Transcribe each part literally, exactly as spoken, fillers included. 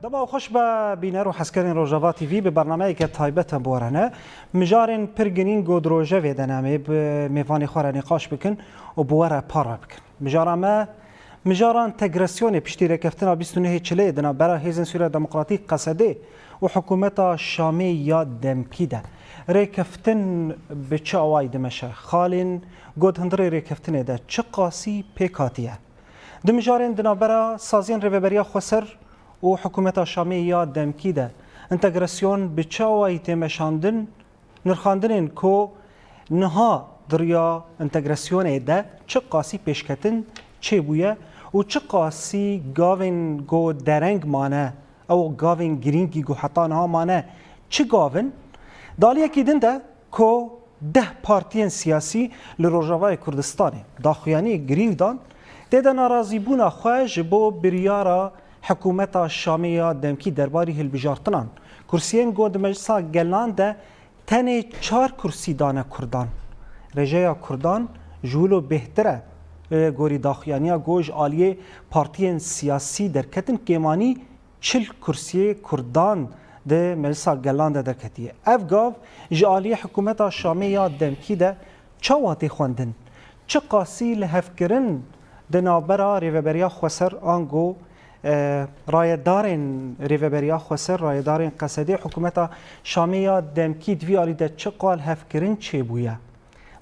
Dema xweş be bîner û hezkerên Rojava T V, bi bernameyeke taybet em bi we re ne. Mijarên pir girîng got rojevê de ne em ê bi mêvanê xwe re nîqaş bikin û bi we re parve bikin. Mijara me, mijara entegrasyonê piştî rêkeftina bîst û nehê Çileyê di navbera Hêzên Sûriya Demokratîk, Qesedê, û hikûmeta Şamê ya demkî de. Rêkeftin bi çi awayî dimeşe? Xalên got hundirê rêkeftinê de çi qasî pêk hatiye? Di mijarên di navbera saziyên Rêveberiya Xweser û hikûmeta Şamê ya demkî de entegrasyon bi çi awayî tê meşandin? Nirxandinên ku niha di riya entegrasyonê de çi qasî pêşketin çêbûye û çi qasî gavên ku dereng mane, ew gavên girîngî ku heta niha mane, çi gav in? Di aliyekî din de ku deh partiyên siyasî li Rojavayê Kurdistanê daxuyaniyê girîng dan, tê de narazîbûna xwe ji bo biryara hikûmeta Şamê ya demkî derbarî hilbijartinan. Kursiyên ku di Meclisa Gelan de tenê çar kursî dane Kurdan. Rêjeya Kurdan ji wilo bêhtir e. Li gorî daxuyaniya ku ji aliyê partiyên siyasî derketin, kêmanî çil kursiyê Kurdan di Meclisa Gelan de derketiye. Ev gav ji aliyê hikûmeta Şamê ya demkî de çawa tê xwendin? Çi qasî lihevkirin di navbera Rêveberiya Xweser ango, e, rayedarên Rêveberiya Xweser, rayedarên Qesedê, hikûmeta Şamê ya demkî di vî alî de çi qal hevkirin çêbûye?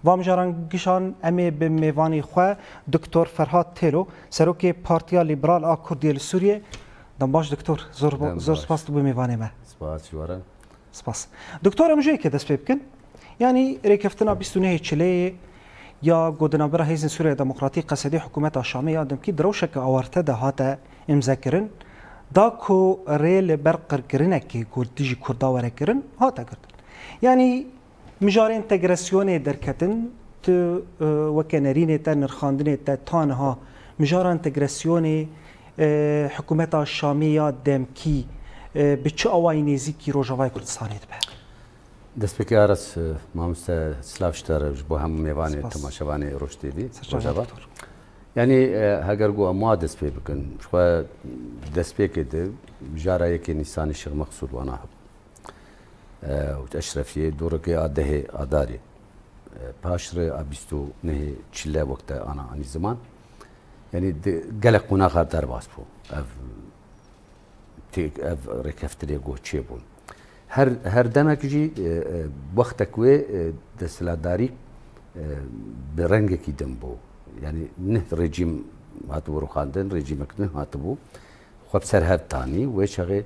Van mijaran gişan em ê bi mêvanê xwe Doktor Ferhat Têlo, Serokê Partiya Lîberal a Kurdiyê li Sûriyê. Dem baş Doktor, zor, Dem zor baş. Spas tu bû mêvanê me. Spas ji we re. Spas. Doktor, em ji yekê dest pê bikin. Yanî rêkeftina bîst û nehê Çileyê ya ku di navbera Hêzên Sûriya Demokratîk, Qesedê, hikûmeta Şamê ya demkî di rewşeke awarte de hate îmzekirin, da ku rê li ber qirkirinekê ku dijî Kurda were kirin, hate girtin. Yanî mijarê entegrasyonê derketin, tu, e, weke nerînê te, nirxandinê te ta niha mijara entegrasyonê, e, hikûmeta Şamê ya demkî, e, bi çi awayî nêzîkî Rojavayê Kurdistanê dibe? Destpêkê Aras, e, mamoste, silav ji te re, ji bo hemû mêvanê, Spas. Temaşevanê Roj T V, Ser çava Rojava. Doktor. Yanî, e, heger ku em wa dest pê bikin, ji xwe destpêkê de mijara yekê Nîsanê Şêx Meqsûd wana hebû. E, û Eşrefiyê dûrikê a dehê Adarê. E, paşre a bîst û nehê Çile wek te ana anî ziman. Yanî di gelek qonaxa derbas bû. Ev tê-, ev rêkeftinê ku çêbûn. Her, her demek jî, e, e, wextek wê, e, desthilatdarî, e, bi rengekî din bû. Yanî nih rejîm hatibû rûxandin, rejîmek nih hatibû. Xwe bi ser hev tanî. Wê çaxê,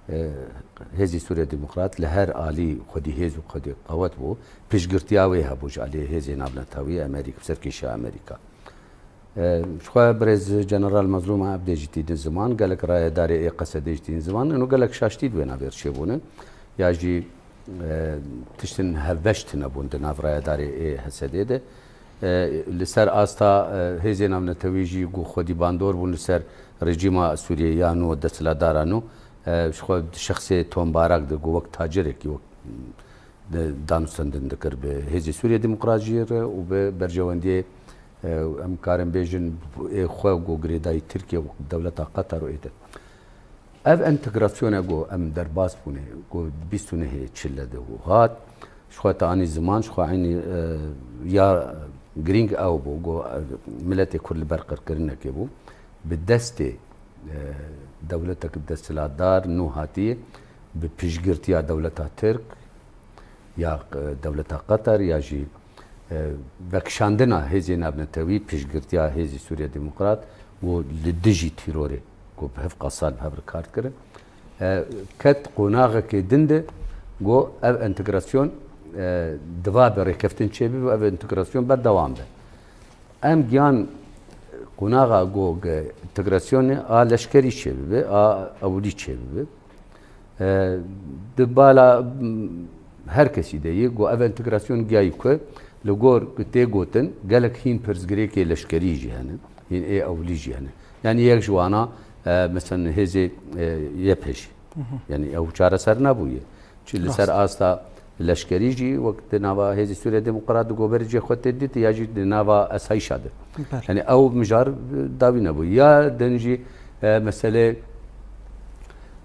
e, Hêzê Sûriya Demokrat li her alî xwedî hêz û xwedî qewet bû. Piştgirtiya wê hebû ji alî hêzê navnetewî Amerîka, serkêşiya Amerîka. E, ji xwe birêz General Mezlûm Ebdê jî tînin ziman, gelek rayedarê ê Qesedê jî tînin ziman, ino gelek şaştî di wê navê re çêbûne. Ya jî, e, tiştin hevbeş tine bûn di nav rayedarê ê H S D'ê de. E, li ser asta, e, hêzên navnetewî jî ku xwedî bandor bûn li ser rejîma Sûriyê ya nû, desthilatdara nû, e, ji xwe di şexsê Tom Barak de ku wek tacirekî, wek de danûstendin dikir bi Hêzê Sûriye Demokrat jî re û bi berjewendiyê, e, em karin bêjin, ê xwe ku girêdayî Tirkiye û dewleta Qatar û ê din. Ev entegrasyone ku em derbas bûne, ku bîst û nehê Çile de û hat, ji xwe te anî ziman, ji xwe eynî, e, ya girîng ew bû, ku, e, miletê Kurd li ber qirkirinekê bû. Bi destê, e, dewletek desthilatdar nû hatiye, bi piştgirtiya dewleta Tirk, ya, e, dewleta Qatar ya jî, e, vekişandina hêzê navnetewî, piştgirtiya Hêzê Sûriye Demokrat ku li dijî tîrorê ku bi hevqa sal bi hev re kar dikirin, e, ket qonaxekê din de ku ev entegrasyon, e, diva bi rêkeftin çêbibe û ev entegrasyon berdewam be. Em giyan qonaxa ku ge-, entegrasyonê a leşkerî çêbibe, a ewilî çêbibe. E, di bala, m, her kesî de yê ku ev entegrasyon giyayî ku li gor ku tê gotin gelek hîn pirsgirêkê leşkerî jî hene, hîn ê ewilî jî hene. Yanî yek ji wana, e, mesela hêzê, e, Y P G. Hı hı. Yanî ew çareser nebûye. Çi li ser Rast. Asta leşkerî jî wek di nava Hêzê Sûriye Demokrat di goberê cê xwe tê dît ya jî di nava esayîşa de. Belê. Yanî ew mijar dawî nebû. Ya din jî, e, meselê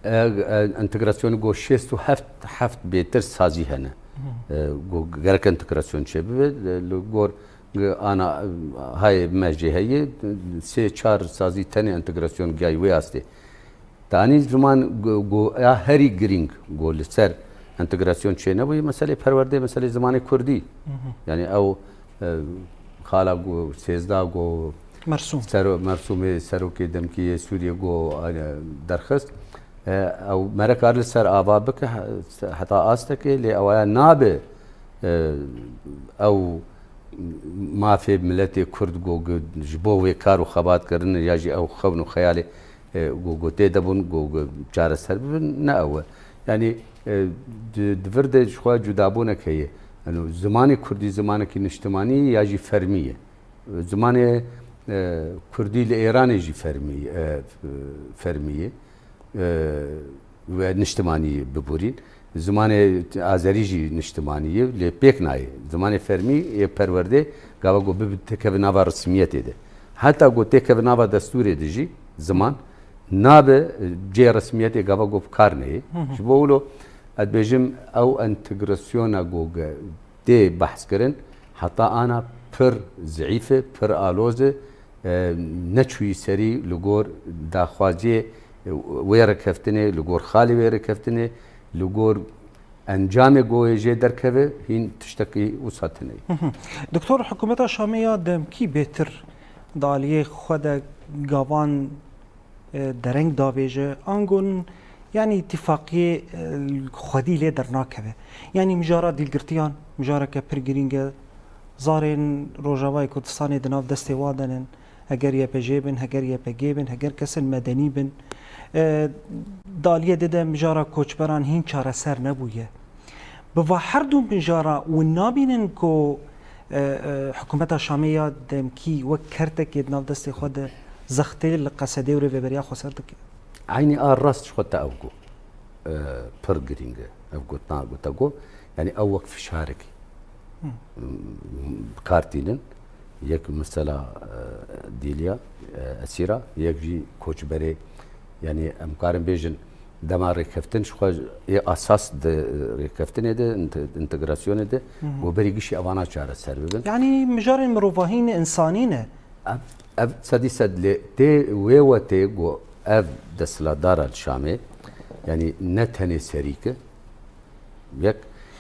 E, e, entegrasyonê go şêst û heft, heft bêtir sazî hene. E, go gerek entegrasyon çêbibe, e, li gor, e, ana, e, hayê me jê heye, sê çar sazî tenê entegrasyon giyayî wê astê. Tanî ziman go, go ya herî girîng go li ser entegrasyon çênebûye, meselê perwerdê, meselê zimanê kurdî. Yanî ew, e, xala go sêzdeh go Mersûm. Sero-, Mersûmê serokê demkî yê Sûriyê go, e, derxist. E, ew mere kar li ser ava bike, he-, heta astekê, lê ewaya nabe, e, ew mafê miletê Kurd go, go ji bo wê kar û xebat kirine ya jî ew xewn û xeyalê, e, go, go tê de bûn, go, go çareser bibin, ne ew e. Yanî, e, di, di vir de ji xwe cudabûnek heye. Yanî zimanê Kurdî zimanekî niştimanî ya jî fermî ye. Zimanê, e, Kurdî li Êranê jî fermî, e, fermî ye, e, we niştimanî biborîn. Zimanê Azerî jî niştimanî ye, lê pêk nayê. Zimanê fermî yê perwerdê gava ku bibi têkeve nava resmiyetê de. Heta ku têkeve nava destûrê de jî ziman nabe cê resmiyetê gava ku bi kar neyê. Ji bo wilo ez dibêjim ew entegrasyona ku ge-, tê behs kirin, heta ana pir zeîf e, pir aloz e, e, neçûyî serî li gor daxwaziyê, e, wê rêkeftinê, li gor xalê wê rêkeftinê, li gor encamê go yê jê derkeve, hîn tiştekî wisa tune ye. Doktor, hikûmeta Şamê ya demkî bêtir di aliyê xwe de gavan e, dereng davêje, ango n-, yanî îtîfaqiyê, e, xwedî lê dernakeve. Yanî mijara dîlgirtiyan, mijareke pir girîng e. Zarên Rojavayê Kurdistanê di nav destê wan de nin. Heger Y P J bin, heger Y P G bin, heger kesên medenî bin. E, di aliyê dê de mijara koçberan hîn çareser nebûye. Bi va her du mijara hûn nabînin ku, e, e, hikûmeta Şamê ya demkî wek kertekê di nav destê xwe de zextê li Qesedê û rêveberiya xweser dike? Eynî a rast ji xwe te ew got. E, pir girîng e. Ev gotina gote got. Yanî ew wek fişarekî, hmm, bi kar tînin. Yek mesela, e, dîliya, e, esîra, yek jî koçberê. Yanî em karin bêjin, dema rêkeftin ji xwe ê asas di rêkeftinê de, inte-, entegrasyonê de, Hı hı. Ku berî gişî evana çareser bibin. Yanî mijarên mirovahî ne, însanî ne. Ev, ev sedî sed lê tê wê wetê ku ev desthilatdara li Şamê, yanî ne tenê serî ke, yek,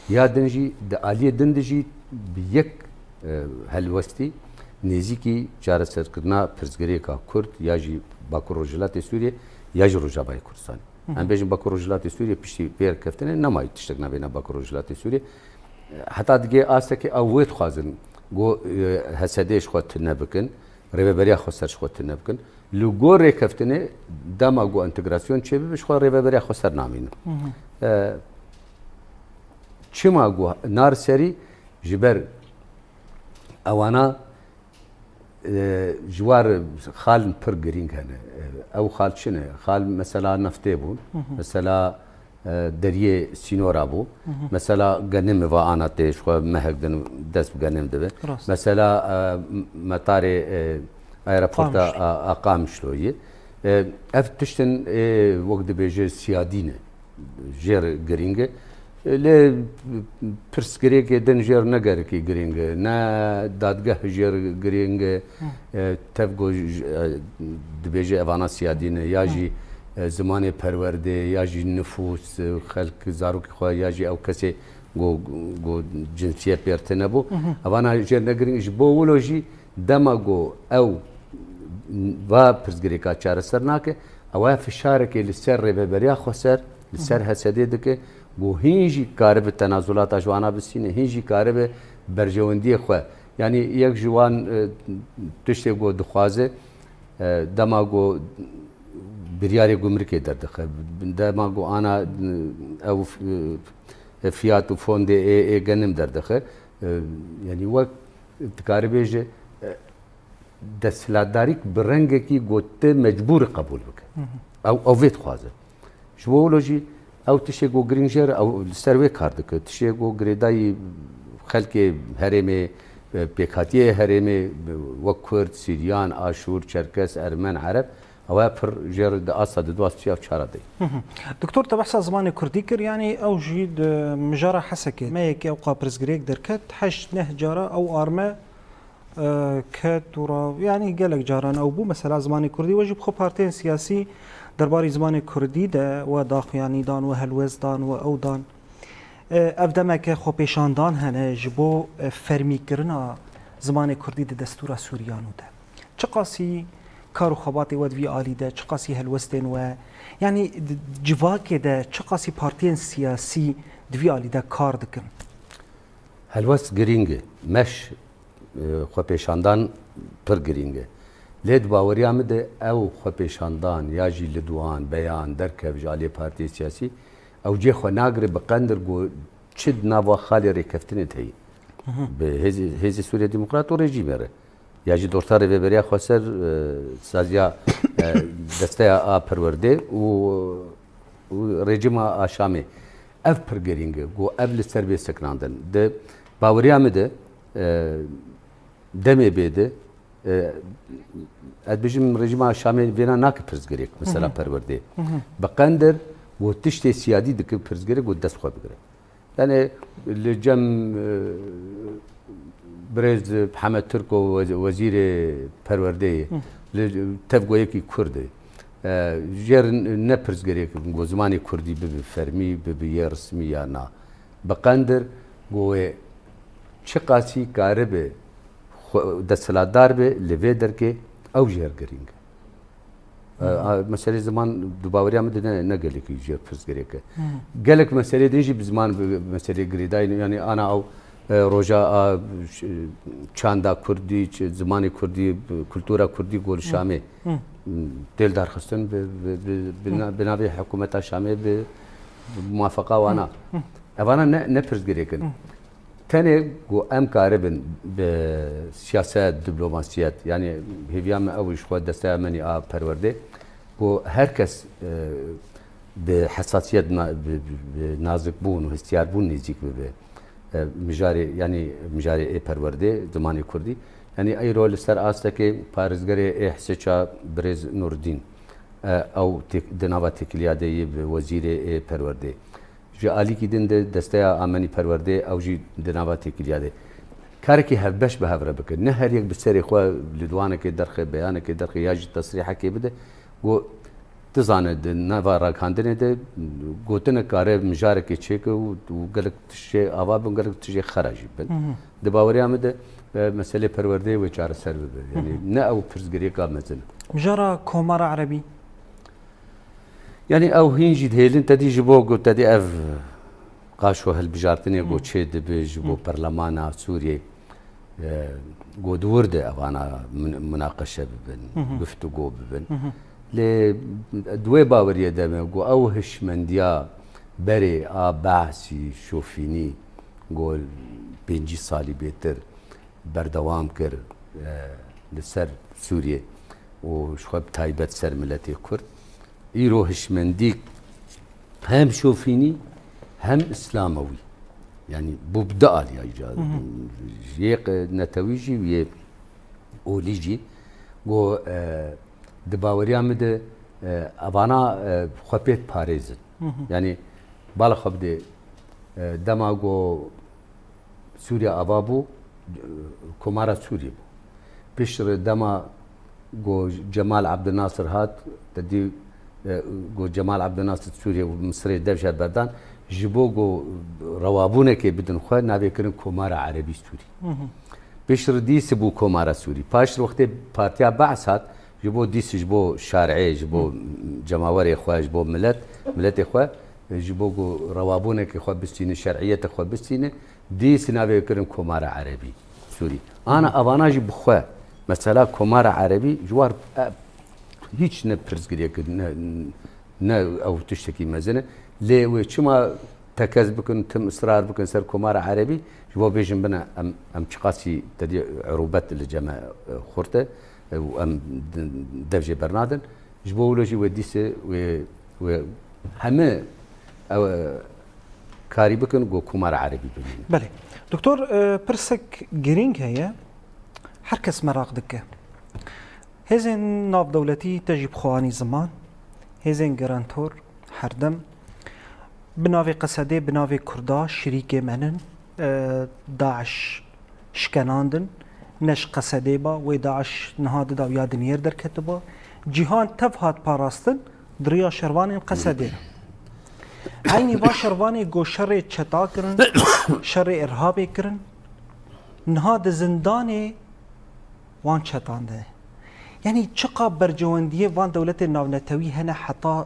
ya din jî di aliyê din de jî bi yek, e, helwestî nêzîkî çareserkirina pirsgirêka Kurd ya jî Bakur Rojhilatê Sûriyê ya jî Rojavayê Kurdistanê. Hı hı. Em bêjin Bakur Rojhilatê Sûriyê piştî vê rêkeftinê nemayî tiştek navêna Bakur Rojhilatê Sûriyê. Heta digê astekê ew wê dixwazin ku, e, H S D ji xwe tune bikin, rêveberiya xweser ji xwe tune bikin. Li gor rêkeftinê dema ku entegrasyon çêbibe ji xwe rêveberiya xweser namînin. Hı hı. E, çima ku nar serî ji ber ewana, e, ji war xal pir girîng hene. E, ew xal çi ne? Xal mesela neftê bûn. Hı hı. Mesela, e, deriyê sînora bû. Hı hı. Mesela genim va ana tê ji xwe mehek din dest bi genim dibe. Rast. Mesela, e, m-, metarê, e, aeroporta Qamişlo. A, a Qamişloyê. E, ev tiştin, e, wek dibêje siyadî ne. Jêr girîng e. Lê pirsgirêkê din jêr ne gerekî girîng e, ne dadgeh jêr girîng e. Hı. E, tev ku j-, e, dibêje evana siyadî ne, ya Hı. jî, e, zimanê perwerdê, ya jî nifûs, e, xelk, zarokê xwe, ya jî ew kesê ku, ku cinsiyet pêr tine bû. Hı hı. Evana jêr ne girîng, ji bo wilo jî dema ku ew va pirsgirêka çareser nake, ew aya fişarekê li ser rêveberiya xweser, li ser Hı hı. H S D dike, ku hîn jî karibe tenazulata ji wana bisîne, hîn jî karibe berjewendiyê xwe. Yanî yek ji wan, e, tiştê ku dixwaze, e, dema ku biryarê gumrikê derdixe, dema ku ana, e, ew, e, fiyat û fondê ê, ê genim derdixe, e, yanî wek dikare bêje, e, desthilatdarîk bi rengekî ku tu mecbûr î qebûl bike. Hı hı. Ew, ew vê dixwaze. Ji bo wilo jî ew tiştê ku girîng jê re, ew li ser wê kar dike. Tiştê ku girêdayî xelkê herêmê, e, pêkhatiyê herêmê, e, wek Kurd, Siryan, Aşûr, Çerkes, Ermen, Ereb, Ew e pir jê re di asta di du asta çiya çara de. Hı hı. Doktor, te behsa zimanê kurdî kir, yanî ew jî di mijara Hesekê me yekê ewqa pirsgirêk derket, heşt neh cara ew arme e, ket û ra, yanî gelek caran ew bû. Mesela zimanê kurdî we jî bi xwe partiyên siyasî derbarî zimanê kurdî de we daxuyanî dan, we helwest dan, we ew dan. E, ev demeke xwepêşandan hene ji bo e, fermîkirina zimanê kurdî di destûra Sûriyanû de. Çiqasî kar û xebatê we di vî alî de, çiqasî helwestên we, yanî di civakê de çiqasî partiyên siyasî di vî alî de kar dikin? Helwest girîng e. Meş, e, xwepêşandan pir girîng e. Lê di baweriya min de ew xwepêşandan ya jî li duwan, beyan, derkev ji aliyê partiyê siyasî, ew cê xwe nagire bi qendir ku çi di nava xalê rêkeftinê de heye. Bi hêzê, hêzê Sûriye Demokrat û rejîmê re. Ya jî dorsa Rêveberiya Xweser, e, saziya, e, desteya a perwerdê û, û rejîma a Şamê. Ev pir girîng e, ku ev li ser bê sekinandin. Di baweriya min de, e, demê bê de, e, ez dibêjim rejîma Şamê vêna nake pirsgirêk, mesela perwerdê. Bi qendir, ku tiştê siyadî dike pirsgirêk, ku dest xwe bigire. Yani li cem, e, birêz Hemed Tirko, wez-, wezîrê perwerdeyê, li tevgoyekî kurd e. E, jê re ne pirsgirêk ku zimanê kurdî bibe fermî, bibe yê resmî ya na. Bi qendir ku wê çiqasî karibe xwe-, desthilatdar be, li vê derkê ew jê re girîng e. E, a, meselê ziman di baweriya min de ne, ne gelekî jê pirsgirêk e. Gelek meselê din jî bi ziman bi meselê girêdayî ne. Yanî ana ew, e, roja a, ş-, çanda kurdî, ç-, zimanê kurdî, kultura kurdî ku li Şamê, m, têl darxistin bi, bi, bi, bi na-, bi navê hikûmeta Şamê bi, bi muwafeqa wana. Evana ne, ne pirsgirêk in. Tenê ku em karibin bi siyaset, diplomasiyet, yanî hêviya me ew ji xwe desteya me nî a perwerdê, ku her kes, e, bi hesasiyet na-, bi, bi, bi nazikbûn û hestiyarbûn nêzîk bibe. E, mijarê, yanî mijarê ê perwerdê, zimanê kurdî. Yanî eyro li ser astekê parêzgerê ê Hesêça birêz Nurdîn, e, ew têk-, di nava têkiliya de yê bi wezîrê ê perwerdê. Ji alîkî din de desteya amenî perwerdê ew jî di nava têkiliya de. Karekî hevbeş bi hev re bike. Ne her yek bi serê xwe li diwanekê derxe, beyanekê derxe ya jî tesrîhekê bide. Ku dizane di nava ragihandinê de gotinek kare mijarekê çêke û, û gelek tiştê ava bin, gelek tiştê xera jî bin. Di baweriya min de, e, meselê perwerdeyê wê çareser bibe. Yanî ne ew pirsgirêka mezin e. Mijara Komara Erebî. Yanî ew hîn jî dihêlin te dî ji bo ku te dî ev qaşo hilbijartinê ku çê dibe ji bo perlemana Sûriyê, e, ku di wir de evana mun-, munaqeşe bibin, guftûgo bibin. Lê di wê baweriyê de me ku ew hişmendiya berê a behsî şofînî ku pêncî salî bêtir berdewam kir, e, li ser Sûriyê û ji xwe bi taybet ser miletê Kurd. Îro hişmendî hem şofînî hem îslamewî. Yanî bû bi du aliya îca. Ji yê qe-, netewî jî û yê olî jî. Go, e, di baweriya min de, e, evana, e, xwe pê diparêzin. Yanî bala xwe bidê, e, dema go Sûriye ava bû, Komara Sûriyê bû. Piştre dema ku Cemal Abdulnasir hat, te dî, e, ku Cemal Abdulnasir Sûriyê û Misirê dev ji hev berdan, ji bo ku rewabûnekê bidin xwe, navê kirin Komara Erebî Sûrî. Piştre dîs bû Komara Sûrî. Paş wextê Partiya Be's hat, ji bo dîs, ji bo şarê, ji bo cemawerê xwe, ji bo milet, miletê xwe, ji bo ku rewabûnekê xwe bistîne, şer'iyetê xwe bistîne, dîs navê kirin Komara Erebî Sûrî. Ana evana jî bi xwe, mesela Komara Erebî ji war, e, hîç ne pirsgirêk, ne, ne ew tiştekî mezin e. Lê wê çima tekez bikin, tim israr bikin ser Komara Erebî, ji bo bêjin bine em, em çiqasî te dî erûbet li cem me, e, xurt e, e, û em di-, dev jê bernadin. Ji bo wilo jî wê dîsê wê, wê heme ew, e, karî bikin ku Komara Erebî bimîne. Belê. Doktor, e, pirsek girîng heye. Her kes meraq dike. Hêzên navdewletî te jî bi xwe anî ziman, hêzên gerentor herdem bi navê Qesedê, bi navê Kurda şirîkê me nin. E, DAIŞ şikenandin, ne ji Qesedê ba, wê DAIŞ niha dida û ya diniyêr derketiba. Cîhan tev hat parastin di riya şervanên Qesedê re. Eynî va şervanê ku şerê çeta kirin, şerê irhabê kirin, niha di zindanê wan çetan de. Yanî çiqa bercewendiyê van dewletên navnetewî hene heta,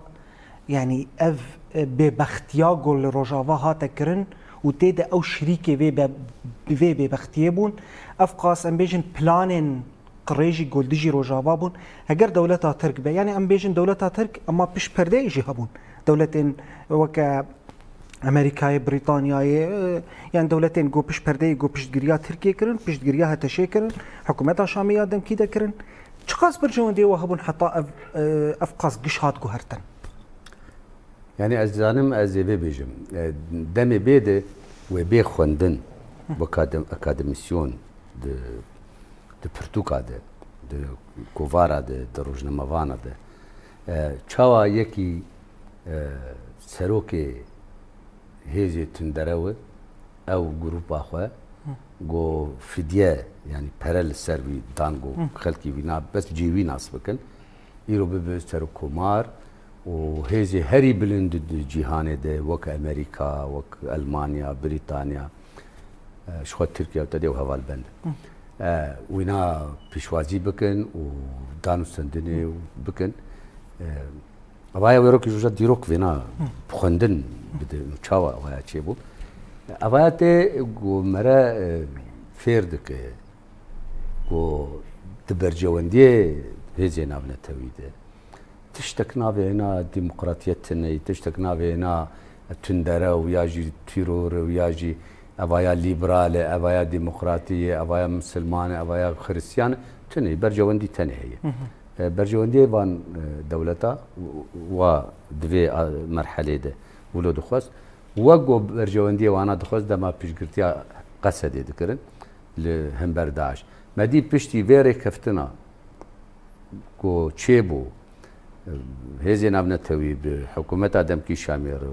yanî ev, e, bêbextiya ku li Rojava hate kirin û tê de ew şirîkê vê be-, vê bêbextiyê bûn. Ev qas em bêjin planên qirêjî ku dijî Rojava bûn. Heger dewleta Tirk be, yanî em bêjin dewleta Tirk, ema pişt perdeyê jî hebûn. Dewletên weke Amerîkayê, Brîtanyayê, e, yan dewletên ku pişt perdeyê, ku piştgiriya Tirkiyê kirin, piştgiriya HTŞê kirin, hikûmeta Şamê ya demkî de kirin. Çiqas berjewendiyê we hebûn heta ev, e, ev qas giş hat guhertin? Yanî ez dizanim ez ê vê bêjim. E, demê bê de wê bê xwendin, bi akadem-, akademîsyon di, di pirtûka de, di kovara de, di rojnamevana de. E, çawa yekî, e, serokê hêzê tunderew e, ew grûpa xwe, go fidye, yanî pere li ser wî dan, go xelkî wîna, bes cihê wî nas bikin. Îro bibe serokkomar û hêzê herî bilind di cîhanê de, wek Amerîka, wek Elmanya, Brîtanya, e, ji xwe Tirkiye û tedê û hevalbend. E, wîna pêşwazî bikin û danûstendinê bikin. E, Evaya wêrokî ji roja dîrok vêna bi xwendin bide, çawa evaya çêbû. Evaya tê ku mere, e, fêr dike, ku di bercewendiyê hêzê navnetewî de tiştek navê hêna demokratiyet tune ye, tiştek navê hêna tundere û ya jî tîror û ya jî evaya lîberal e, evaya demokratî ye, evaya misilman e, evaya xiristiyan e, tune ye, bercewendî tenê heye. E, bercewendiyê van, e, dewleta wa di vê, a, merhelê de wilo dixwest. Wek ku bercewendiyê wana dixwest dema piştgirtiya Qesedê dikirin li hember DAIŞ. Me dî piştî vê rêkeftina ku çêbû, e, hêzên navnetewî bi hikûmeta demkî Şamê re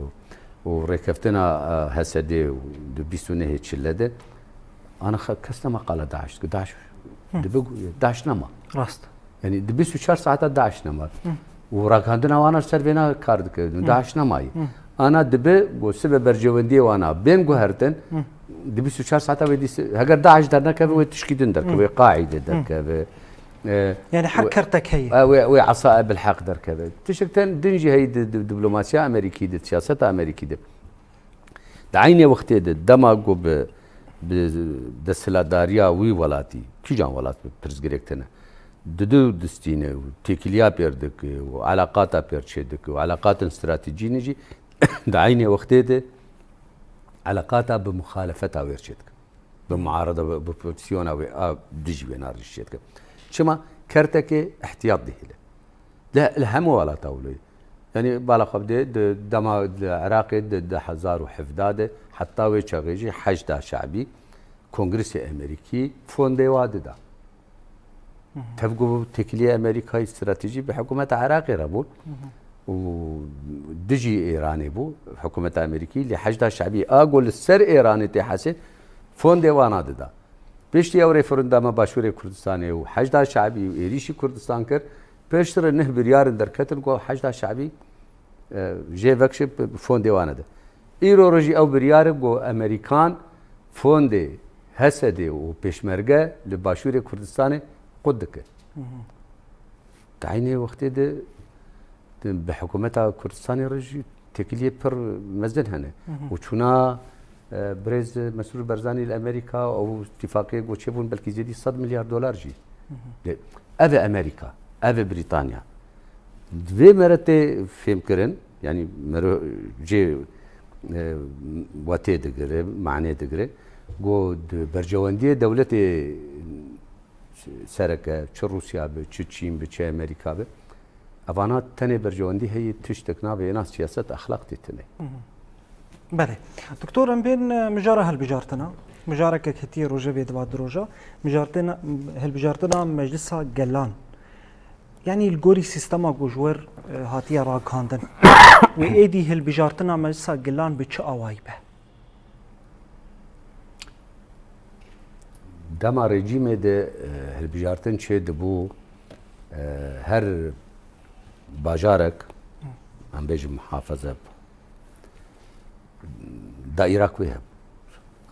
û rêkeftina, e, HSDê û di bîst û nehê Çile de, ana xe-, kes nema qala DAIŞ dike. DAIŞ dibe ku DAIŞ nema. Rast. Yanî di bîst û çar saeta DAIŞ nema. Hı. Û ragihandina wan a ser vêna kar dike. Hı. DAIŞ nemayî. Hı. Ana dibe ku sibe bercewendiyê wan a bên guhertin, Hı. di bîst û çar saeta wê dîs, heger DAIŞ dernekeve, wê tişkî din derkeve, Hı. wê Qaîde derkeve. E, Yanî her wê, kertek heye. E, wê, wê Esa Ebil Heq derkeve. Tiştek ten din jî heyî di, di diplomasiya Amerîkî de, siyaseta Amerîkî de. Di eynê wextê de dema ku bi, bi desthilatdariya wî welatî, kîjan welat bi pirsgirêk tune, didu distîne û têkiliya pêr dike û eleqata pêr çêdike û eleqatên stratejîne jî di eynê wextê de eleqata bi muxalefeta wê re çêdike. Bi muarada, bi, bi opozîsyona wê a dijî wê na re jî çêdike. Çima? Kertekê ihtiyat dihêle. Li, li hemû welata wilo ye. Yanî bala xwe bidê, di dema di Iraqê di du hezar û hevdeh de heta wê çaxê jî Heşda Şe'bî Kongresê Amerîkî fondê wa dida. Hı hı. Tev ku têkiliyê Amerîkayê stratejî bi hikûmeta Iraqê re bûn. Hı hı. Û dijî Îranê bû hikûmeta Amerîkî, lê Heşda Şe'bî a ku li ser Îranê tê hesên fondê wana dida. Piştî ew referanduma Başûrê Kurdistanê û Heşda Şe'bî û êrîşî Kurdistan kir, piştre neh biryarên derketin ku Heşda Şe'bî, e, jê vekşe bi fondê wane de. Îro rojî ew biryar e ku Amerîkan fondê HSDê û Pêşmerge li Başûrê Kurdistanê qut dike. Hı hı. Di eynê wextê de, de bi hikûmeta Kurdistanê re jî têkiliyê pir mezin hene. Hı hı. Û çûna, e, birêz Mesrûr Barzanî li Amerîka, ew îtîfaqiyê ku çêbûn belkî zêdî sed milyar dolar jî. Hı hı. De, ev e Amerîka, ev e Brîtanya. Divê mere tê fêmkirin, yanî mero cê, e, wetê digire, manê digire, ku di bercewendiyê dewletê sereke, çi Rûsya be, çi Çîn be, çi Amerîka be, evana tenê berjewendî heye, tiştek navê êna siyaset, exlaq tê tune. Hı hı. Belê. Doktor, em bên, e, mijara hilbijartina. Mijareke ketiye rojevê di va du roja. Mijartina, hilbijartina Meclisa Gelan. Yanî li gorî sîstema ku ji wir, e, hatiye ragihandin, wê êdî hilbijartina Meclisa Gilan bi çi awayî be? Dema rejîmê de, e, hilbijartin çêdibû, e, her bajarek, em bêjin muhafaza, daîra ku hebû,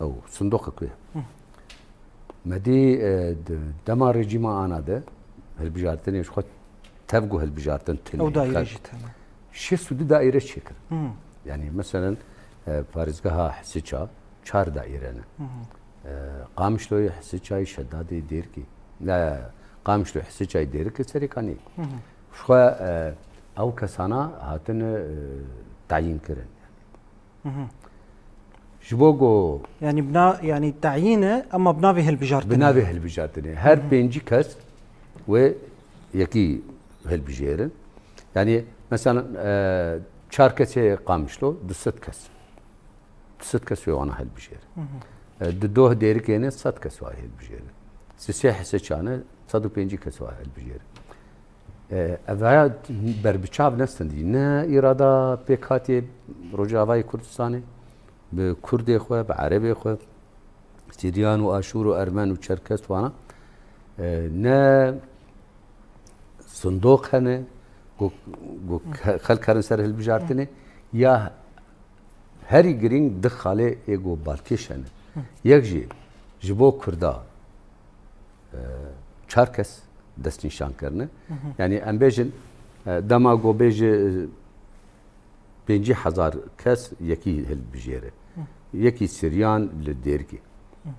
ew sindoqek ku hebû. Me dî, e, di dema rejîma ana de hilbijartinê ji xwe tev ku hilbijartin tune. Ew daîre jî tune. Şêst û du daîre çêkirin. Hı. Yanî meselen, e, parêzgeha Hisiça çar daîre ne. Hı hı. E, Qamişloyê, Hisiçayê, Şedadê, Dêrikê. E, Qamişloyê, Hisiçayê, Dêrikê, Serêkaniyê. Hı hı. Ji xwe, e, ew kesana hatine, e, tayîn kirin. Hı hı. Ji bo ku Yanî bina, yanî tayîn e, ama bi navê hilbijartinê. Bi navê hilbijartinê. Her Hı hı. pêncî kes wê yekî hilbijêrin. Yanî mesela, e, çar kesê Qamişlo, du sed kes. Du sed kes wê wana hilbijêrin. Hı hı. E, di doh Dêrikê ne sed kes wa hilbijêrin. Sisê Hisiçanê sed û pêncî kes wa hilbijêrin. E, ev haya berbiçav ne sindî. Ne îrada pêkhatiyê Rojavayê Kurdistanê bi Kurdê xwe, bi Erebê xwe, Siryan û Aşûr û Ermen û Çerkes wana, e, ne sindoq hene, ku, ku xelk herin ser hilbijartinê, ya herî girîng di xalê ê ku balkêş hene. Yek jî ji bo Kurda, e, çar kes destnîşan kirine. Hı hı. Yanî em bêjin, e, dema ku bêje, e, pêncî hezar kes yekî hilbijêre. Hı. Yekî Siryan li Dêrikê. Hı.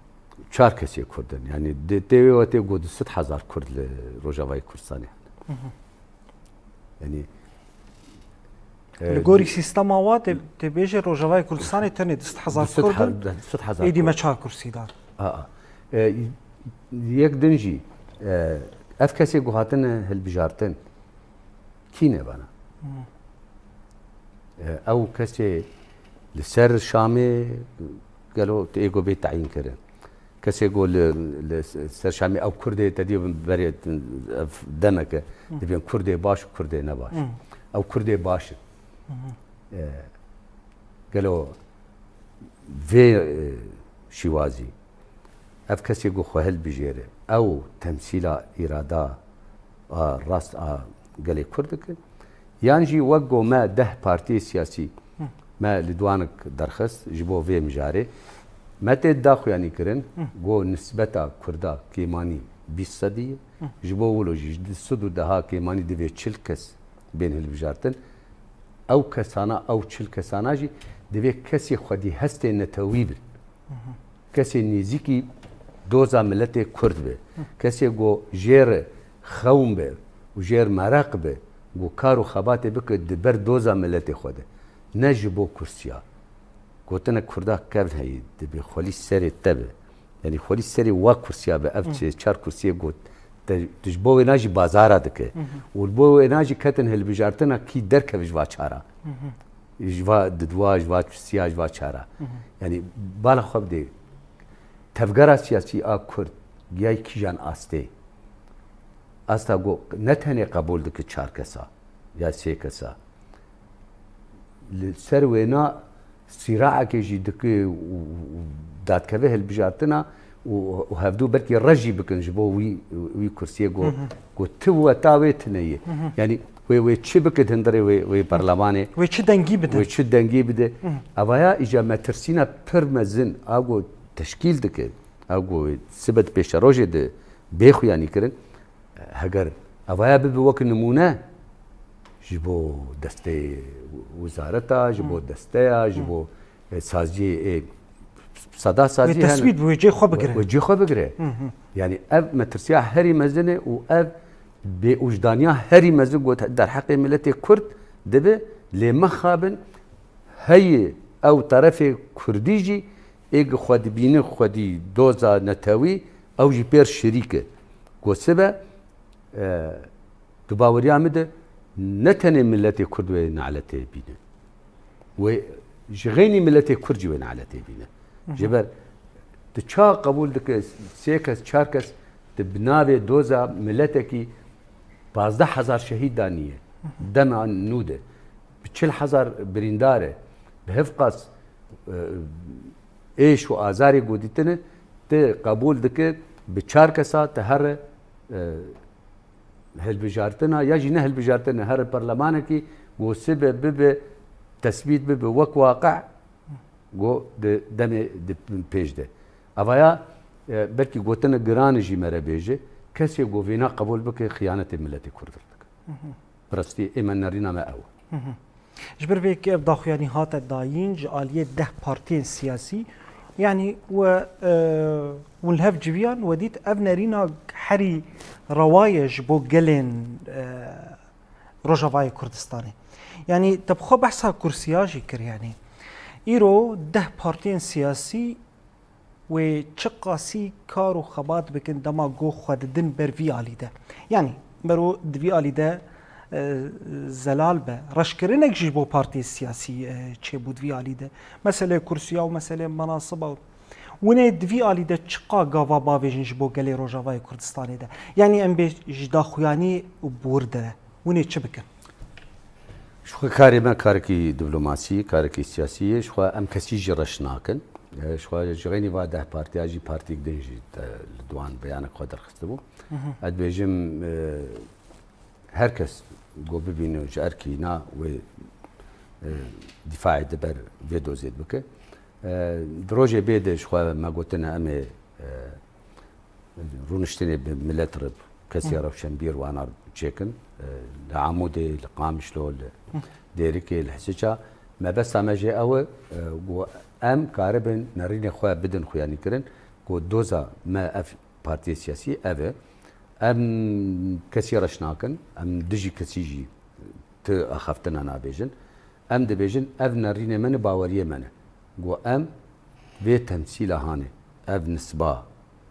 Çar kesê Kurd in. Yanî di, tê wê wetê ku du sed hezar Kurd li Rojavayê Kurdistanê hene. Hı hı. Yanî, e, Li gorî sîstema wa tê, tê bêje Rojavayê Kurdistanê tenê du sed hezar Kurd in. Êdî me çar kursî dan. A, a. E, yek din jî, e, ev kesê ku hatine hilbijartin, kî ne vana? Hmm. E, ew kesê li ser Şamê gelo tê êgo bê tayîn kirin. Kesê ku li, li ser Şamê ew Kurdê te dî berê ev demeke, Hmm. dibên Kurdê baş û Kurdê nebaş. Hmm. Ew Kurdê baş in. Hmm. E, gelo vê, e, şîwazî ev kesê ku xwe hilbijêre, ew temsîla îrada a rast a gelê Kurd dike? Yan jî wek ku me deh partiyê siyasî Hı. me li dwanik derxist ji bo vê mijarê, me tê daxuyanî kirin Hı. ku nisbeta Kurda kêmanî bîst sedî ye. Hı. Ji bo wilo jî ji du sed û deha kêmanî divê çil kes bên hilbijartin. Ew kesana, ew çil kesana jî divê kesê xwedî hestê netewî bin. Hı hı. Kesê nêzîkî doza miletê Kurd be. Hı. Kesê ku jêr xewn be û jêr meraq be, ku kar û xebatê bike di ber doza miletê xwe de. Ne ji bo kursiya. Gotine Kurda kevn heyî, dibê xwelî serê te be. Yanî xwelî serê wa kursiya be, ev Hı. çi, çar kursiyê got. Te, tu ji bo wêna jî bazara dike. Hı hı. Û li bo wêna jî ketin hilbijartina kî derkeve ji va çara. Hı hı. Ji va didwa, ji va siya, ji va çara. Hı hı. Yanî bala xwe bidê. Tevgera siyasî a Kurd giyayî kîjan astê? Asta ku ne tenê qebûl dike çar kesa ya sê kesa. Li ser wêna sîraekê jî dike û, û dadkeve hilbijartina û, û hevdû belkî rej jî bikin ji bo wî, wî kursiyê ku, Hı hı. ku ti weta wê tune ye. Hı hı. Yanî wê, wê çi bike di hundirê wê, wê perlemanê? Wê çi dengî bide? Wê çi dengî bide? Hı hı. Evaya îca metirsîna pir mezin a ku teşkîl dike, a ku wê sibe di pêşerojê de bê xuyanî kirin, Heger evaya bibe wek nimûne ji bo desteyê wizareta, ji bo Hmm. desteya, ji Hmm. bo, e, saziyê, e, sada saziyê Wê hene. Tesbît bi wê cê xwe bigire. Wê cê xwe bigire. Hı hı. Yanî ev metirsiya herî mezin e û ev bêûjdaniya herî mezin got derheqê miletê Kurd dibe, lê mixabin heyî ew terefê Kurdî jî ê gi xwe dibîne xwedî doza netewî, ew jî pêr şirîk e. Ku sibe, e, di baweriya min de ne tenê miletê Kurd wê naletê bîne. Wê ji xeynî miletê Kurd jî wê naletê bîne. Hı hı. Ji ber tu ça qebûl dike sê kes, çar kes di bi navê doza miletekî Pazdeh hezar şehîd daniye. Dema nû de. Bi çil hezar birîndar e. Bi hevqas, e, êş û azarê ku dîtine, ti qebûl dike bi çar kesa ti here, e, hilbijartina ya jî ne hilbijartina here perlemanekî ku sibe bibe tesbît bibe wek waqe ku di demê di pêş de. Evaya, e, belkî gotina giran jî me re bêje, kesê ku vêna qebûl bike xiyanetê miletê Kurd dike. Bi rastî ê me nerîna me ew e. Ji ber vê yekê ev daxuyanî hate dayîn ji aliyê deh partiyên siyasî, yanî we, e, hûn li hev civiyan we dît ev nerîna herî rewa ye ji bo gelên, e, Rojavayê Kurdistanê. Yanî te bi xwe behsa kursiya jî kir, yanî îro deh partiyên siyasî wê çiqasî kar û xebat bikin dema ku xwe didin ber vî alî de. Yanî mero di vî alî de, e, zelal be. Reşkirinek jî ji bo partiyê siyasî, e, çêbû di vî alî de. Meselê kursiya û meselê menasiba û winê di vî alî de çiqa gava bavêjin ji bo gelê Rojavayê Kurdistanê de. Yanî em bê ji daxuyanî û bi wir de. Hûn ê çi bikin? Ji xwe karê me karekî diplomasî, karekî siyasî ye. Ji xwe em kesî jî reş nakin. E, ji xwe ji xeynî va deh partiya jî partîk din jî te li duwan beyanek xwe derxistibû. Ez dibêjim, e, her kes ku bibîne ji erkî na wê, e, dîfaê di ber vê dozê bike. E, di rojê bê de ji xwe me gotine em ê, e, rûniştinê bi milet re, kesê rewşenbîr wana çêkin. E, li Amûdê, li Qamişlo, li Dêrikê, li Hisiça. Mebesta me jê ew e, e, ku em karibin nerînê xwe bidin xuyanîkirin, ku doza me ev partiyê siyasî ev e. Em kesî reş nakin, em dijî kesî jî ti axaftina nabêjin. Em dibêjin, ev nerînê me ne, baweriyê me ne. Ku em vê temsîla hanê, ev nisba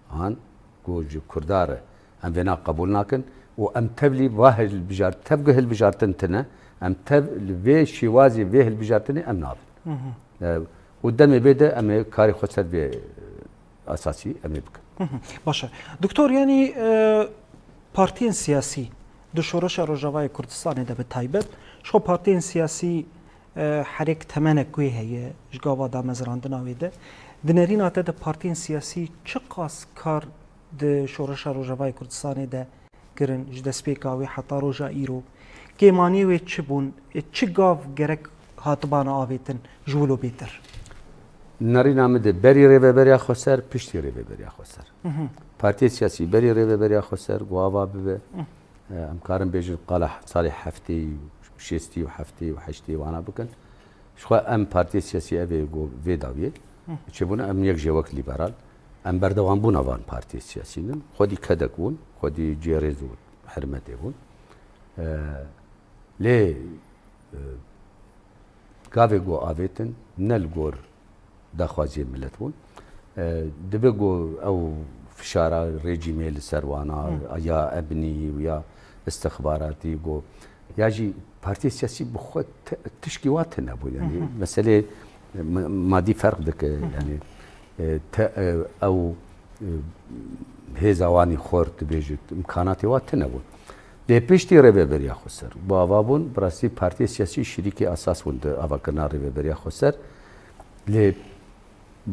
han, ku ji Kurda re em vêna qebûl nakin û em tevlî va hilbijar-, tevgu hilbijartin tine, em tev li vê şêwazê vê hilbijartinê em nabin. E, û demê bê de em ê karê xwe ser vê, e, esasî em ê bikin. Baş e. Doktor, yanî, e, partiyên siyasî di Şoreşa Rojavayê Kurdistanê de bi taybet, ji xwe partiyên siyasî, e, herêk temenek wê heye ji gava damezrandina wê de. Di nerîna te de partiyên siyasî çiqas kar di Şoreşa Rojavayê Kurdistanê de kirin ji destpêka wê heta roja îro? Kêmaniyê wê çi bûn? Ê, çi gav gerek hatibana avêtin ji wilo bêtir? Nerîna min de berî Rêveberiya Xweser, piştî Rêveberiya Xweser. Partiyê siyasî berî Rêveberiya Xweser, ku ava bibe. E, em karin bêjin qala salê heftê û şêstî û heftê û heştê wana bikin. Ji xwe em partiyê siyasî ev ê ku vê dawiyê çêbûne, em yek jê wek lîberal. Em berdewambûna van partiyê siyasî nin. Xwedî kedek bûn, xwedî cihê rêz û hermetê bûn. E, lê, e, gavê ku avêtin ne li gor daxwaziyê milet bûn. E, dibe ku ew fişara rejîmê li ser wana, ya emnî û ya istixbaratî ku ya jî partiyê siyasî bi xwe te-, tişkî wa tune bû. Yanî meselê, e, ma-, madî ferq dike. Yanî, e, te-, e, ew, e, hêza wanî xort dibêjit, imkanatê wa tune bûn. Lê piştî Rêveberiya Xweser, bi ava bûn, bi rastî partiyê siyasî şirîkê esas bûn di avakirina Rêveberiya Xweser. Lê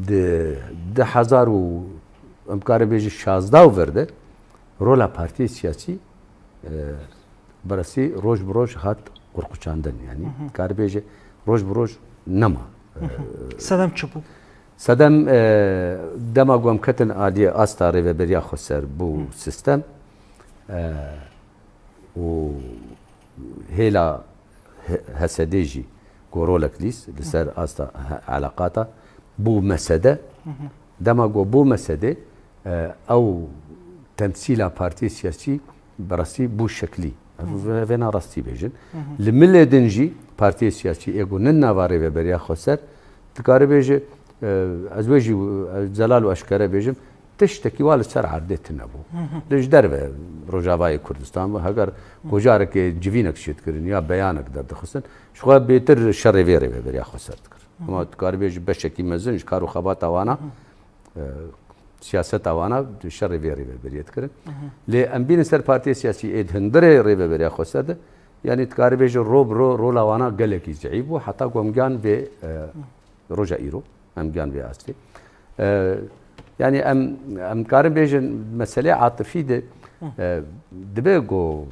di du hezar û, em karin bêjin şazdeh û vir de rola partiyê siyasî, e, bi rastî roj bi roj hat qurquçandin. Yanî, karibêje roj bi roj nema. E, Sedem çi bû? Sedem, e, dema ku em ketin aliyê asta Rêveberiya Xweser bû sistem, e, û hêla H-, H S D jî ku rolek lîst li ser asta he-, eleqata bû mesede. Dema ku bû mesede, e, ew temsîla partiyê siyasî bi rastî bû şeklî. Ev ve-, vêna rastî bêjin. Li milê din jî partiyê siyasî ê ku nin nava Rêveberiya Xweser, dikare bêje, e, ez wê jî, e, zelal û eşkere bêjim, tiştekî wa li ser erdê tune bû. Lê ji derve Rojavayê Kurdistan bû, heger ku carekê civînek şêt kirin ya beyanek derdixistin, ji xwe bêtir şerê vê Rêveberiya Xweser dikir. Ama dikaribê ji beşekî mezin ji kar û xebata wana, e, siyaseta wana şerê vê rêveberiyê dikirin. Lê em bînin ser partiyê siyasî ê di hundirê rêveberiya xweser de, yanî dikarî bêje ro bi ro rola wana gelekî zeîf bû, heta ku em gihan vê, e, roja îro, em gihan vê astê. E, yanî em, em karin bêjin meselê atifî de, e, dibe ku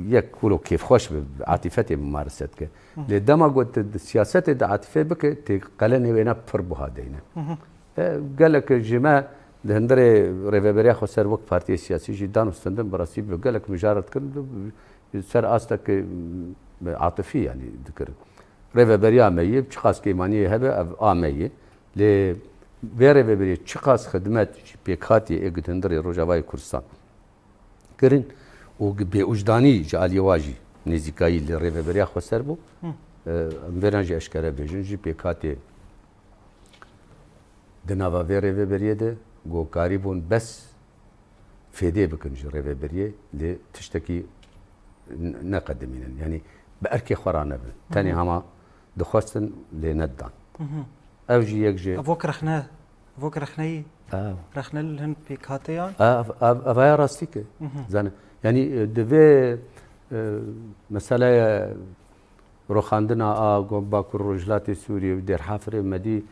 yek wilo kêfxweş bi atîfetê mumarese dike. Lê dema ku tu di siyasetê de atîfe bike, tê qelenê wêna pir buha deyne. E, gelek ji me di hundirê rêveberiya xweser wek partiyê siyasî jî dan û stendin bi rastî bi gelek mijaret kirin, ser astek, e, atifî yanî dikirin. Rêveberiya me yê, çiqas kêmaniyê hebe ev a me yê. Lê vê rêveberiyê çiqas xidmet ji pêkhatiyê ê di hundirê Rojavayê Kurdistan kirin û bêûjdanî ji aliyê wa jî nêzîkayî li rêveberiya xweser bû. E, em vêran jî eşkere bêjin, ji pêkhatê di nava vê rêveberiyê de ku karîbûn bes fêdê bikin ji rêveberiyê, lê tiştekî n-, neqedimînin. Yanî bi erkê xwe ranebin. Tenê hema dixwestin lê nedidan. Ev jî yek ji Ev wek rexne, ev wek rexneyî, Ev. rexne li hin pêkhateyan. Ev, ev, ev aya rastî ke. Zane, yanî, e, di vê, e, meseleye roxandina a go-, Bakur Rojhilatê Sûriyê û Dêrhafirê me dî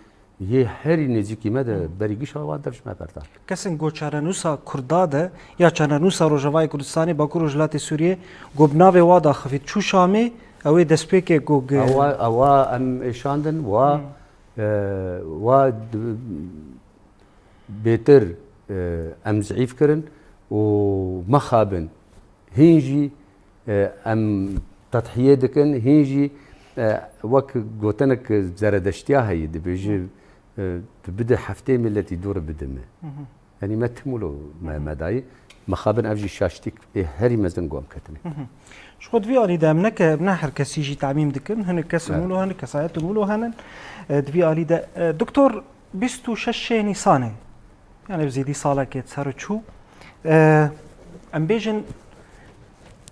yê herî nêzîkî me de berî gişa wan dev ji me berdan. Kesên go çarenûsa Kurda de ya çarenûsa Rojavayê Kurdistanê, Bakur Rojhilatê Sûriyê, go bi navê wa daxivît çû Şamê, ew ê destpêkê go ge- Ewa, ewa em êşandin, wa, e, wa d-, bêtir, e, em zîf kirin û mexabin. Hîn jî, e, em tedhiyê dikin, hîn jî, e, wek gotinek zeredeştiya heye, dibêje, e, tu bide heftê miletî dû re bide me. Yanî me tim wilo me, me dayî, mixabin ev jî şaştîk ê herî mezin gom ketine. Ji xwe di vî alî de em neke, ne her kesî jî tamîm dikin, hinek kesên Evet. wilo hene, kesayetên wilo hene. E, di vî alî de, e, Doktor, bîst û şeş Nîsanê, yani ev zêdî salekê ser çû. E, em bêjin,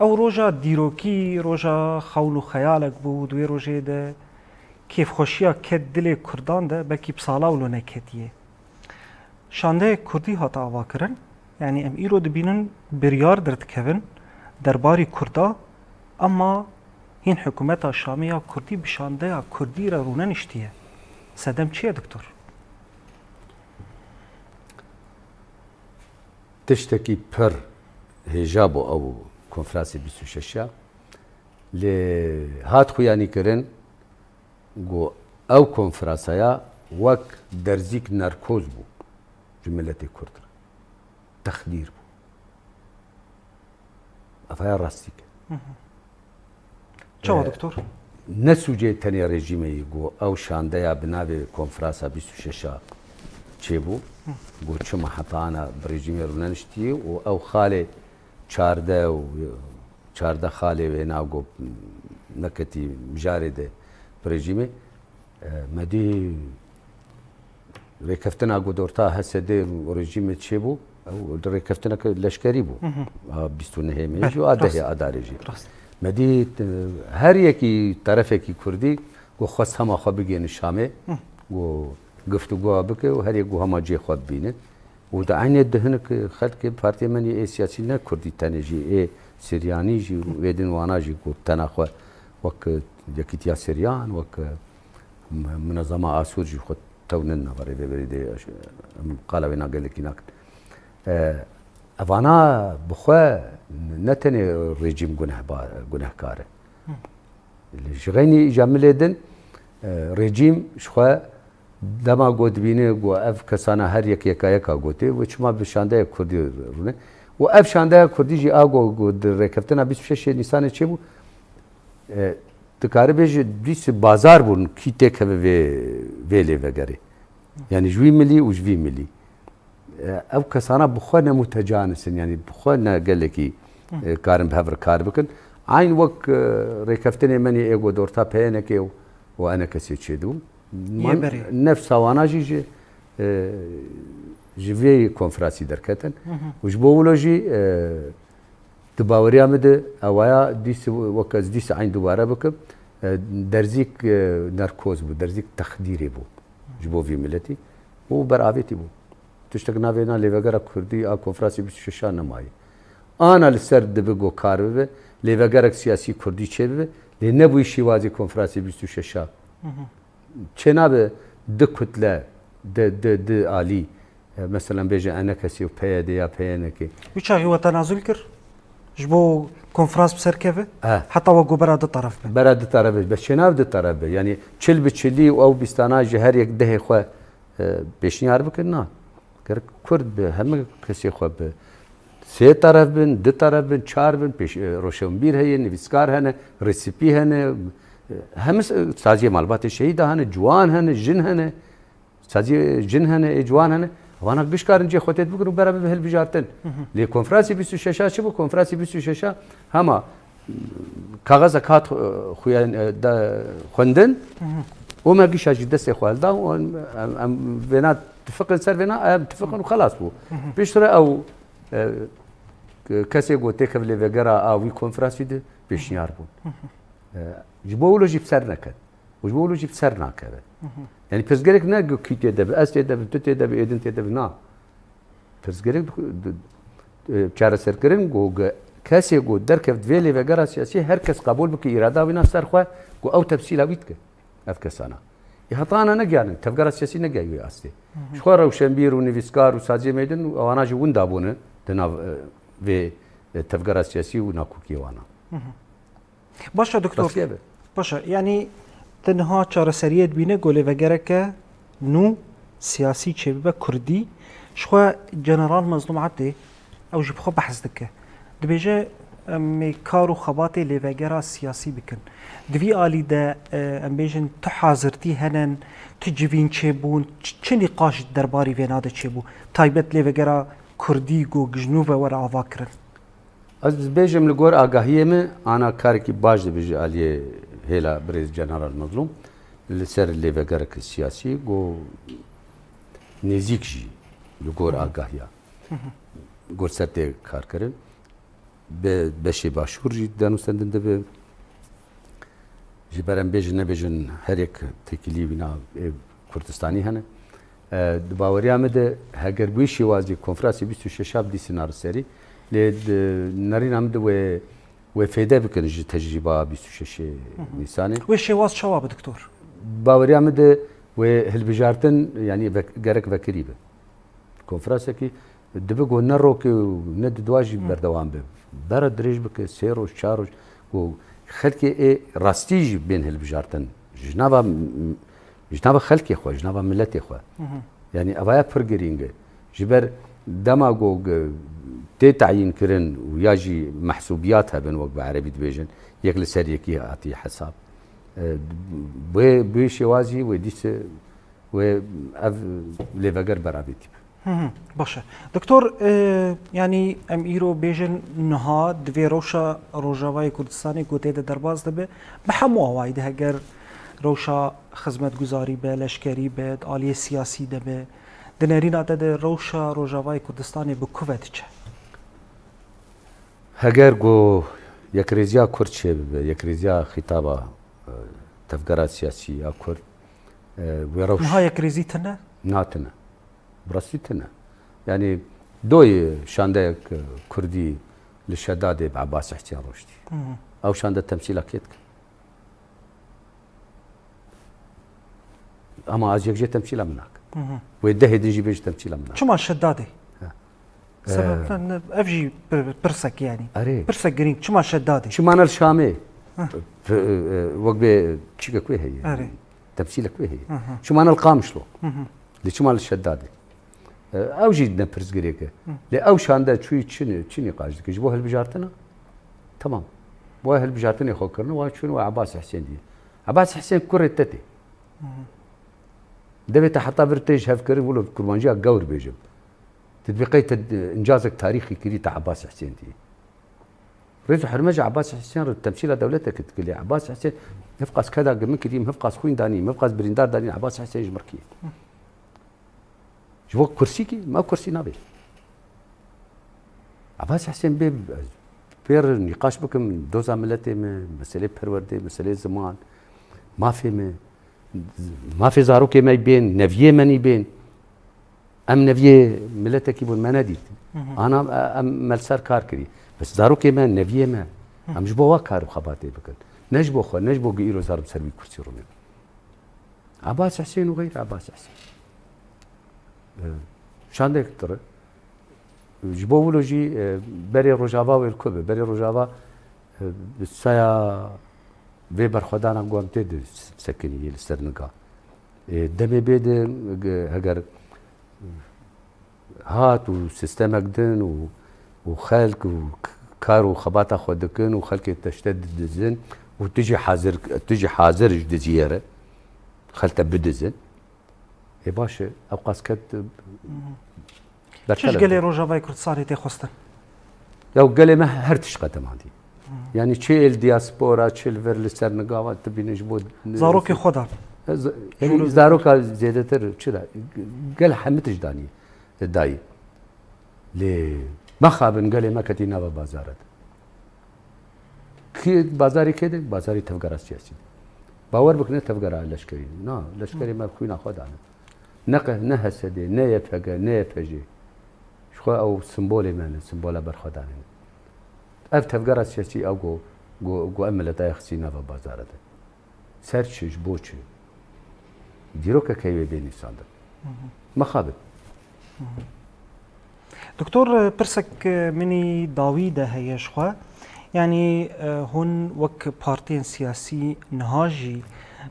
ew roja dîrokî, roja xewl û xeyalek bû, di wê rojê de kêfxweşiya ket dilê Kurdan de, belkî bi sala wilo neketiye. Şandeyek Kurdî hate avakirin. Yanî em îro dibînin biryar derdikevin derbarî Kurda, ema hîn hikûmeta Şamê ya Kurdî bi şandeya Kurdî re rûneniştiye. Sedem çi ye, Doktor? Tiştekî pir hêja bû ew konferansê bîst û şeş ya. Lê hat xuyanî kirin, ku ew konferansaya wek derzîk nerkoz bû ji miletê Kurd re. Texdîr bû. Ev haya rastîk e. Hı hı. Çawa, Ee, doktor? Ne sûcê tenê rejîmê yî ku ew şandeya bi navê konferansa bîst û şeş a çêbû, Hı. ku çima heta ana bi rejîmê rûneniştî û ew xalê çardeh û çardeh xalê wê na ku neketî mijarê de bi rejîmê, e, me dî rêkeftina ku di orta H S D û rejîmê çêbû, ew rêkeftineke leşkerî bû. Hı hı. A bîst û nehê meyê Belê, jî û a rast. dehê adarê jî. Rast. Me dî, e, her yekî terefekî kurdî ku xwest hema xwe bigihîne Şamê, Hı. ku giftûgoya bike û her yek ku hema cihê xwe bibîne. Û di eynê de hinek xelkê partiyê me yê siyasî ne kurdî tenê jî, ê siryanî jî û êdî wana jî ku tena xwe wek Yekîtiya Siryan, wek Munezama Asûr jî xwe tewnin nava rêveberî de, em qala wê na gelekî nakin. E, evana bi xwe ne tenê rejîm gunehba-, gunehkar e. Hı. Li ji xeynî îca milê din, e, rejîm ji xwe dema ku dibîne ku ev kesana her yek yeka yeka gotê, wê çima bi şandeya kurdî rûne? Û ev şandeya kurdî jî a ku, ku di rêkeftina bîst û şeş Nîsanê çêbû, e, tu karî bêjî dîs bazar bûn, kî têkeve vê, vê lêvegerê. Yanî ji wî milî û ji vî milî. E, ew kesana bi xwe ne mutecanis in, yanî bi xwe ne gelekî, Hı. e, karin bi hev re kar bikin. Eyn wek, e, rêkeftinê me yê êgo di orta P Y N K û, û E N K S çêdibû. Yê Man-, berê. nefsa wana jî ji, e, ji vê konferansî derketin. Hı hı. Û ji bo wilo jî, e, di baweriya min de ewaya dîs, wek ez dîs eyn dubare bikim, e, derzîk, e, nerkoz bû, derzîk texdîrê bû ji bo vî miletî û beravêtî bû. Tiştek navê na lêvegera kurdî a konferansê bîst û şeş a nemaye. Ana li ser dibi ku kar bibe, lêvegerek siyasî kurdî çêbibe, lê nebûyî şîwazê konferansê bîst û şeş a. Çênabe di kutle, di, di, di alî, e, mesela bêje ENKSê û PYD ya PYNKê. Wî çaxî we tenazul kir? Ji bo konferans bi ser keve? He. Heta we got bera du teref be? Bera du teref be. Bes çênabe du teref be. Yanî çil bi çilî û ew bîstana ji her yek dehê xwe, e, pêşniyar bikin, na. Gerek Kurd bi hemî kesê xwe bi sê teref bin, du teref bin, çar bin, pêş-, e, roşenbîr heye, nivîskar hene, resîpî hene, e, hemî s-, saziyê malbatê şehîda hene, ciwan hene, jin hene, saziyê jin hene, ê ciwan hene. Vana giş karin cihê xwe tê bikin û bera bibe hilbijartin. Lê konferansê bîst û şeş a çi bû? Konferansê bîst û şeş a hema kaxezek hat, e, xuyen, e, de, xwendin. Û me gişa jî destê xwe hilda û em, em, em vêna tifiqin ser vêna, em tifiqin û xelas bû. Piştre ew, e, kesê ku têkev lêvegera a wî konferansî de pêşniyar bûn. E, ji bo wilo jî bi ser neket. Û ji bo wilo jî bi ser nakeve. Yanî pirsgirêk ne ku kî tê de be, ez tê de bim, tu tê de bî, êdin tê de bî, na. Pirsgirêk di, di, e, çareserkirin ku ge-, kesê ku derkevt vê lêvegera siyasî, her kes qebûl bike îrada wî na ser xwe ku ew temsîla wî dike. Ev kesana. Ê heta ana negihanin, tevgera siyasî negihayî wê astê. Ji xwe rewşenbîr û nivîskar û saziyê meydin û ewana jî winda bûne di nav, e, vê, e, tevgera siyasî û nakokiyê wana. Baş e, doktor. Rastî be. Baş e, yanî te niha çareseriyê dibîne ku lêvegereke nû siyasî çêbibe kurdî. Ji xwe General Mezlûm Ebdî ew jî bi xwe behs dike. Dibêje, em ê kar û xebatê lêvegera siyasî bikin. Di vî alî de, e, em bêjin tu hazirtî henen, tu civîn çêbûn, çi, çi nîqaş derbarî vêna de çêbû? Taybet lêvegera kurdî ku ji nû ve were avakirin. Ez dibêjim li gor agahiyê min, ana karekî baş dibe ji aliyê hêla birêz General Mezlûm li ser lêvegereke siyasî ku nêzîk jî li gor agahiya gor ser tê kar kirin. Bi beşê başûr jî danûstendin dibe. Ji ber em bêjin nebêjin her yek têkilî wîna ê Kurdistanî hene. E, di baweriya min de heger bi wî şêwazî konferansê bîst û şeş a bidî sinaru serî, lê di nerîna min de wê, wê fêde bikin ji tecrîba bîst û şeşê Nîsanê. Wê şêwaz çawa bi doktor? Baweriya min de wê hilbijartin, yanî vek-, gerek vekirî be. Konferansekî dibe ku ne roke û ne di dua jî berdewam be. Bere dirêj bike, sê roj, çar roj, ku xelkê ê rastî jî bên hilbijartin. Ji nava, ji nava xelkê xwe, ji nava miletê xwe. Yanî evaya pir girîng e. Ji ber dema ku, e, tê teyîn kirin û ya jî mehsûbiyat hebin, wek bi erebî dibêjin, yek li ser yekî hatiye hesab. E, wê, bi wê şêwazî wê dîse wê ev lêveger beravêtî be. Hı hı, baş e. Doktor, e, yanî em îro bêjin niha di vê rewşa Rojavayê Kurdistanê ku tê de derbas dibe, bi hemû awayî de heger rewşa xizmetguzarî be, leşkerî be, di aliyê siyasî de be, di nerîna te de rewşa Rojavayê Kurdistanê bi ku ve diçe? Heger ku yekrêziya Kurd çêbibe, yekrêziya xîtaba, e, tevgera siyasî ya Kurd, e, wê rewş- Niha yekrêzî tune? Na tune. Bi rastî tune. Yanî doyê şandeyek, e, Kurdî li Şedadê bi Ebasî Hesên Roştî. Hı hı. Ew şande temsîla kê dike? Ama ez yek jê temsîla min nakim. Hı hı. Wê dehê din jî bêje temsîla min nakim. Çima Şedadê? Ha. Sebeb Ee, ne, ne, ev jî pir-, pirsek yanî. Erê. Pirsek girîng. Çima Şedadê? Çima ne li Şamê? Heh. P-, e, wek bê çîkek wê heye. Erê. Temsîlek wê heye. Hı hı. Çima ne li Qamişlo? Hı hı. Lê çima li Şedadê? E, ew jî ne pirsgirêk e. Hı. Lê ew şande çûyî çi, çi nîqaş dike? Ji bo hilbijartina? Temam. Wa hilbijartinê xwe kirine, wa çûne wa Ebas Hesên dî. Ebas Hesên kurê te tê. Hı hı. Devê te heta vir tê ji hev kirin, wilo kurmanciya gewr bêjim. Tu dibî qey te incazek tarîxî kirî te Ebas Hesên dî. Rêz û hurmet ji Ebas Hesên re temsîla dewleteke dike, lê Ebas Hesên hevqas keda gimin kirî, hevqas xwîn danî, hevqas birîndar danî, Ebas Hesên ji mir kî ye? Ji bo kursîkî, me kursî nabê. Ebas Hesên bê, pêr nîqaş bikim, doza miletê me, meselê perwerdê, meselê ziman, mafê me, mafê zarokê me bên, neviyê me nî bên. Em neviyê miletekî bûn, me nedît. Ana, e, em me li ser kar kirî. Bes zarokê me, neviyê me. Em ji bo wa kar û xebatê bikin. Ne ji bo xwe, ne ji bo ku îro zarim ser wî kursî rûnê. Abbas Husên û xeyr Abbas Husên. E, şandek tire. Ji bo wilo jî, e, berê Rojava wê li ku be? Berê Rojava, e, bi saya vê berxwedana ku em tê disekinî yê li ser niga. E, demê bê de, ge-, heger hat û sistemek din û, û xelk û k-, kar û xebata xwe dikin û xelkê teşte didizin û tu jî hazir, tu jî hazir ji diziyê re, xel te bidizin. Ê baş e, ew qas ket, Çi ji bertelef gelê be. Rojavayê Kurdistanê tê xwestin? Ya gelê me her tişt qedemandî. Yanî çi ê li diaspora, çi li vir li ser nigava, tu bîne ji bo Zarokê xwe da. Z-, yanî Jûr- zaroka zêdetir çi da? Gel hemî tişt danî, dayî. Lê mexabin gelê me ketî nava bazara de. Kî bazarê kê de? Bazarê tevgera siyasî de. Bawer bikine tevgera leşkerî. Na, leşkerê me xwîna xwe dane. Ne qe-, ne H S D, ne Y P G, ne Y P J. Ji xwe ew simbolê me ne, simbola berxwedanê ne. Ev tevgera siyasî ew ku, ku, ku em mileta xistî nava bazara de. Ser çi, ji bo çi? Dîrokek heye wê bê nivîsandin. Mexabin. Doktor, pirsek minî dawî de heye ji xwe. Yanî, e, hûn wek partiyên siyasî niha jî,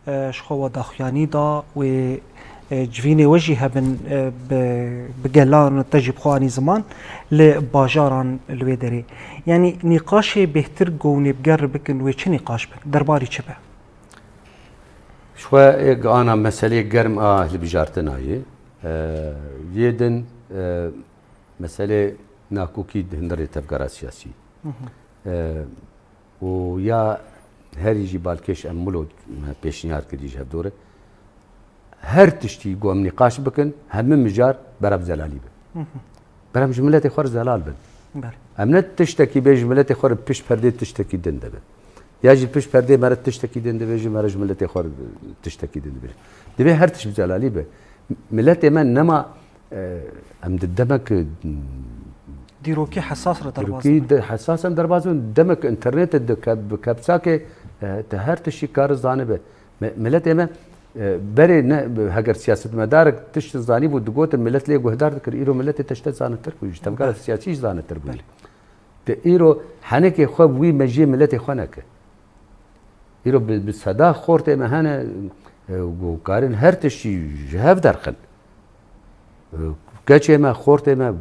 e, ji xwe we daxuyanî da wê, e, civînê we jî hebin, e, bi, bi gelan te jî bi xwe anî ziman li bajaran li wê derê. Yanî nîqaşê bêhtir ku hûn ê bi gerr bikin wê çi nîqaş bin? Derbarî çi be? Ji xwe ê ana meselê germ a hilbijartina yê. E, yê din, e, meselê nakokî di hundirê tevgera siyasî. E, û ya herî jî balkêş em wilo me pêşniyar kirî ji hevdû re. Her tiştî ku em nîqaş bikin, hemî mijar bera bi zelalî be. Bera em ji miletê xwe re zelal bin. Belê. Em ne tiştekî bê ji miletê xwe re pişt perdê tiştekî din dibe. Ya jî pişt perdê me re tiştekî din dibe, ji me re ji miletê xwe re tiştekî din dibe. Divê her tişt bi zelalî be. Miletê me nema, e, em di demek, e, Dîrokî hesas re derbas dîrokî dibe. De hesas em derbas bin. Demek internetê de ke-, bi kepsakê, e, te her tiştî kar zanibe. Me-, miletê me, e, berê ne, heger siyasetmedarek tişt zanîbû, digotin, milet lê guhdar dikir. Îro miletê te ji te zanîtir bû, ji tevgera Belê. Siyasî jî zanîtir bû. Belê. Te îro henekê xwe wî mejiyê miletê xwe neke. Îro bi, bi seda xortê me hene, e, ku karin her tiştî ji hev derxin. Keçê me, xortê me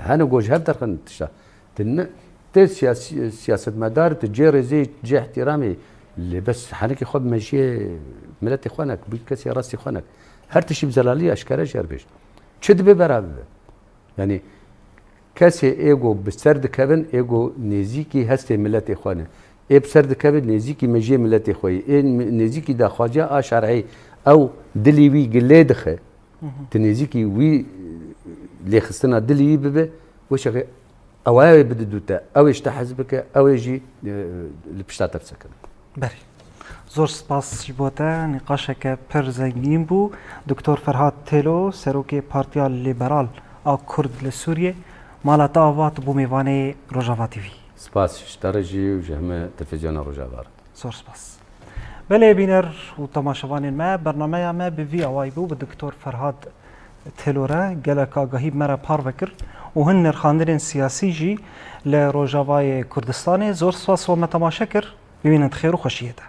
hene ku ji hev derxin tişta. Tu ne, tu siyasî, siyasetmedar, tu cê rêzê, cê ihtiramê, lê bes henekê xwe bi mejiyê miletê xwe nek, bi kesê rastî xwe nek. Her tiştî bi zelalî eşkere jê re bêj. Çi dibe bera bibe? Yanî kesê ê ku bi ser dikevin, ê ku nêzîkî hestê miletê xwe ne. Ê bi ser dikevin, nêzîkî mejiyê miletê xwe yê. Ê mi-, nêzîkî daxwaziya a şer'î ew dilî wî gilê dixe. Hı hı. Tu nêzîkî wî lêxistina dilî wî bibe, wê çaxê ew ê bide dû te, ew ê ji te hez bike, ew ê jî, e, li pişta te bisekine. Berê. Zor spas ji bo te. Nîqaşeke pir zengîn bû. Doktor Ferhat Têlo, serokê Partiya Lîberal a Kurd li Sûriyê, mala te ava, tu bû mêvanê Rojava T V. Spas ji te re jî û ji heme televîzyona Rojava re. Zor spas. Belê bîner û temaşevanên me, bernameya me bi vî awayî bû, bi Doktor Ferhat Têlo re gelek agahî bi me re parve kir û hin nirxandinên siyasî jî li Rojavayê Kurdistanê. Zor spas we me temaşe kir. Bimînin di xêr û xweşiyê de.